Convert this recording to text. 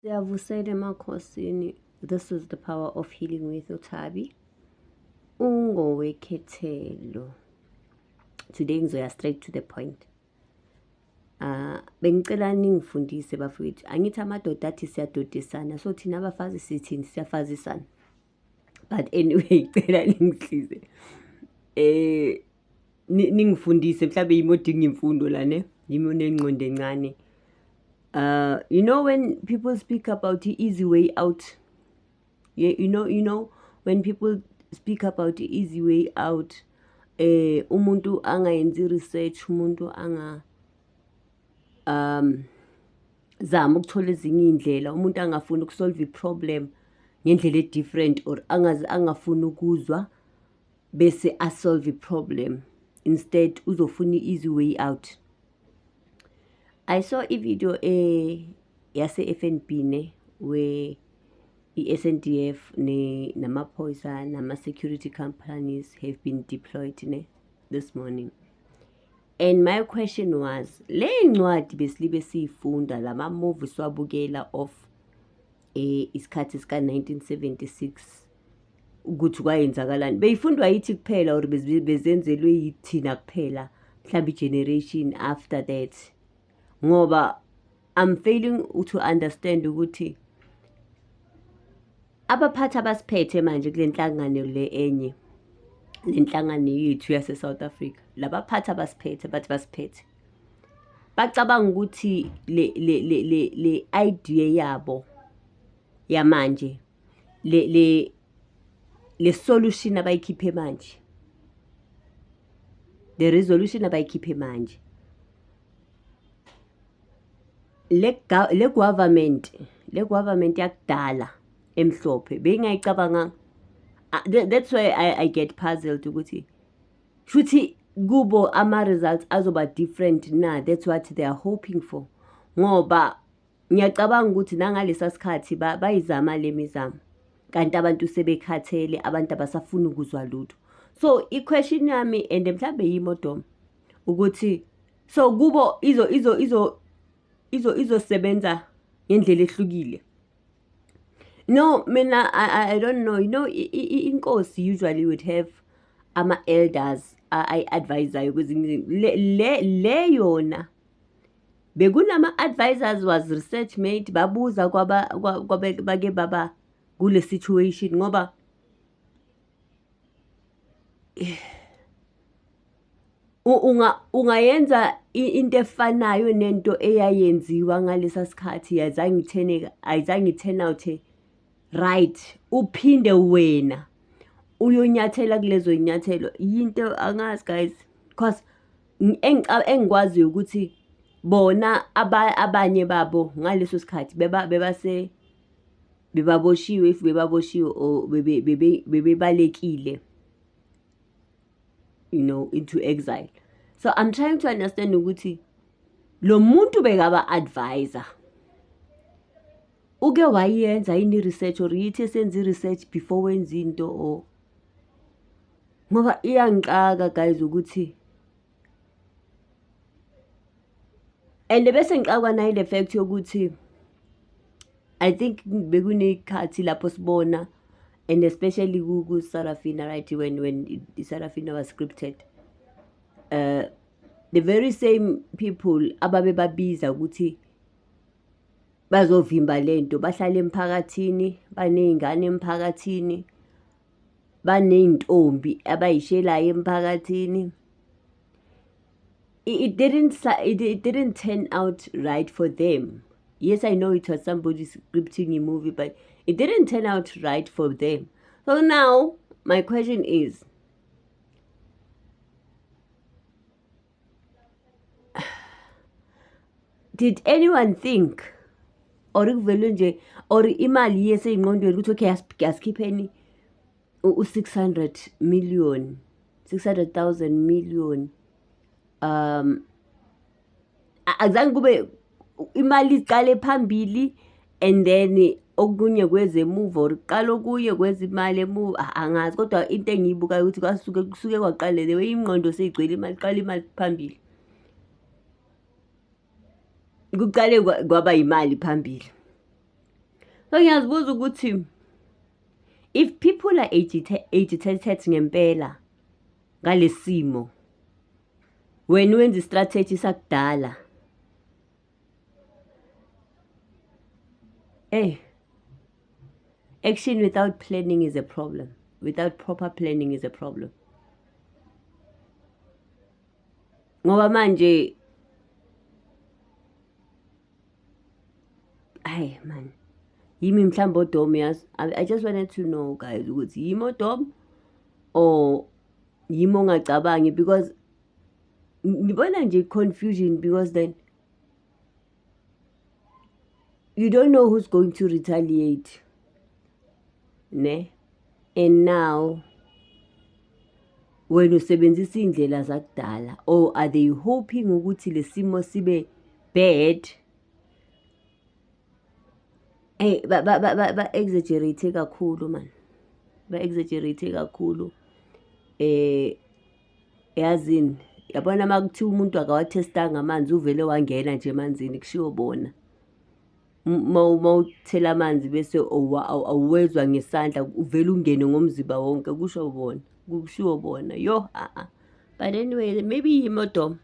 Siyavusela emakhosini. This is the power of healing with uThabi. Ungowekhethelo. Today ngizoya straight to the point. Bengicela ningifundise bafowethu. Angithi amadoda athi siyadodisana, so thina abafazi sithini, siyafazisana. But anyway, cela ningisize. Ningifundise mhlawumbe yimi odinga imfundo la ne, yimi onengqondo encane. You know when people speak about the easy way out, yeah, you know when people speak about the easy way out, umuntu angayenzi research, umuntu anga zama ukuthola ezinye iy'ndlela, umuntu angafuni ukusolve i-problem ngendlela e-different or angafuni ukuzwa bese asolve i-problem, instead uzofuna i-easy way out. I saw a video yase FNB ne, where i-SNDF ne namaphoyisa nama security companies have been deployed ne this morning. And my question was, le ncwadi besilibe siyifunda lama movie siwabukela of isikhathi sika 1976 ukuthi kwayenzakalani, beyifundwa yithi kuphela or bezenzelwe yithina kuphela, mhlawumbe generation after that? Ngoba I'm failing to understand ukuthi abaphathi abasiphethe manje kule nhlangano le enye, le nhlangano yethu yase South Africa, labaphathi abasiphethe bathi basiphethe bacabanga ukuthi le idea yabo yamanje, le solution abayikhiphe manje, the resolution abayikhiphe manje, le government, le government yakudala emhlophe bengayicabanga. That's why I get puzzled ukuthi futhi kubo ama results azoba different na. That's what they are hoping for, ngoba ngiyacabanga ukuthi nangalesa sikhathi bayizama le mizamo, kanti abantu sebekhathele, abantu abasafuni ukuzwa lutho. So i-question yami, and mhlambe yimodom, ukuthi so kubo izosebenza ngendlela ehlukile. No, mina I don't know. You know, inkosi usually would have ama elders I advise kwezinye le yona bekunama advisors, was research made, babuza kwaba bake baba kule situation, ngoba ungayenza into efanayo nento eyayenziwa ngalesa sikhathi, ayizange turn out right, uphinde wena uyonyathela kulezo inyathelo. Yinto angazi guys, because engikwaziyo ukuthi bona abanye babo ngaleso sikhathi bebaboshiwe, if bebaboshiwe or bebebalekile, you know, into exile. So I'm trying to understand ukuthi lo muntu bekaba advisor uke wayenza yini research, or yithi esenza research before wenza into, or ngoba iyangixaka guys ukuthi, and bese ngixakwa nayo le fact yokuthi I think bekunekhathi lapho sibona, and especially ku Sarafina, right, when Sarafina was scripted, the very same people ababebabiza ukuthi bazovimba lento, bahlala emphakathini, baney'ngane emphakathini, baney'ntombi abayishelayo emphakathini. It didn't turn out right for them. Yes, I know it was somebody scripting a movie, but it didn't turn out right for them. So now, my question is, did anyone think, or kuvele nje, or imali yeseyingqondweni ukuthi okay, asikhipheni u-600 million, 600,000 million, azange kube imali iqale phambili and then okunye kwezemuva, or kuqala okunye kwezimali emuva, angazi. Kodwa into engiyibukayo ukuthi kusuke kwaqale le way ingqondo seyigcwele imali, qala imali phambili, kuqale kwaba imali phambili. So ngiyazibuza ukuthi if people are agitated ngempela ngalesimo, wena wenza i-strategy sakudala. Hey, action without planning is a problem. Without proper planning is a problem. Ngoba manje, hayi man, yimi mhlawumbe odom, yazi. I just wanted to know guys ukuthi yimi odom or yimi ongacabangi, because ngibona nje confusion, because then you don't know who's going to retaliate, ne? And now wena usebenzisa iy'ndlela zakudala, or are they hoping ukuthi lesimo sibe bad? Hey, ba exaggerate kakhulu man, ba exaggerate kakhulu. Yazini, yabona makuthiwa umuntu akawathestanga amanzi, uvele wangena nje emanzini, kushiwo bona. Mawuthela amanzi bese awuwezwa ngesandla, uvele ungene ngomzimba wonke, kusho bona, kushiwo bona. Yo, a-a. But anyway, maybe yimi odom.